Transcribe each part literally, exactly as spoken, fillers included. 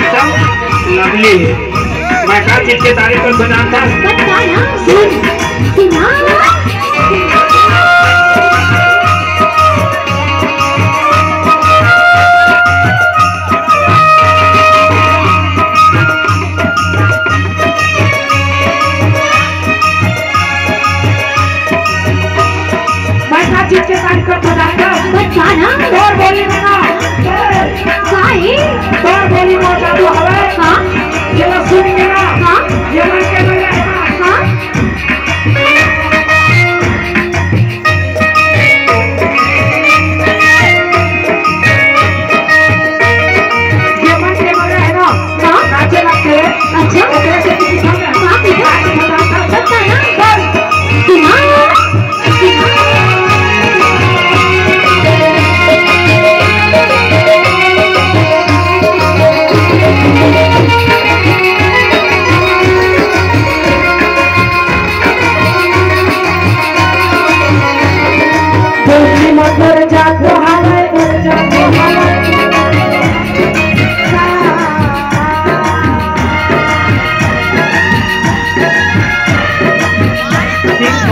सब lovely हे। मैं का चीज के तारीफ करत हँव जानथस? बता ना। सुन। सुना। मैं का चीज के तारीफ करत हँव जानथस? बता ना। तोर बोली में ना। का हे? तोर बोली में जादू हवय। हाँ। ये ला सुन के ना। हाँ। ये मन के ना। हाँ। ये मन के मजा हे ना। हाँ। नाचे लगथे। अच्छा। ओकरे से कुछ हम हाँ, ठीक हे। नाच बजाना। बता ना। चल। हाँ।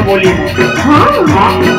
बोली। हाँ। हाँ।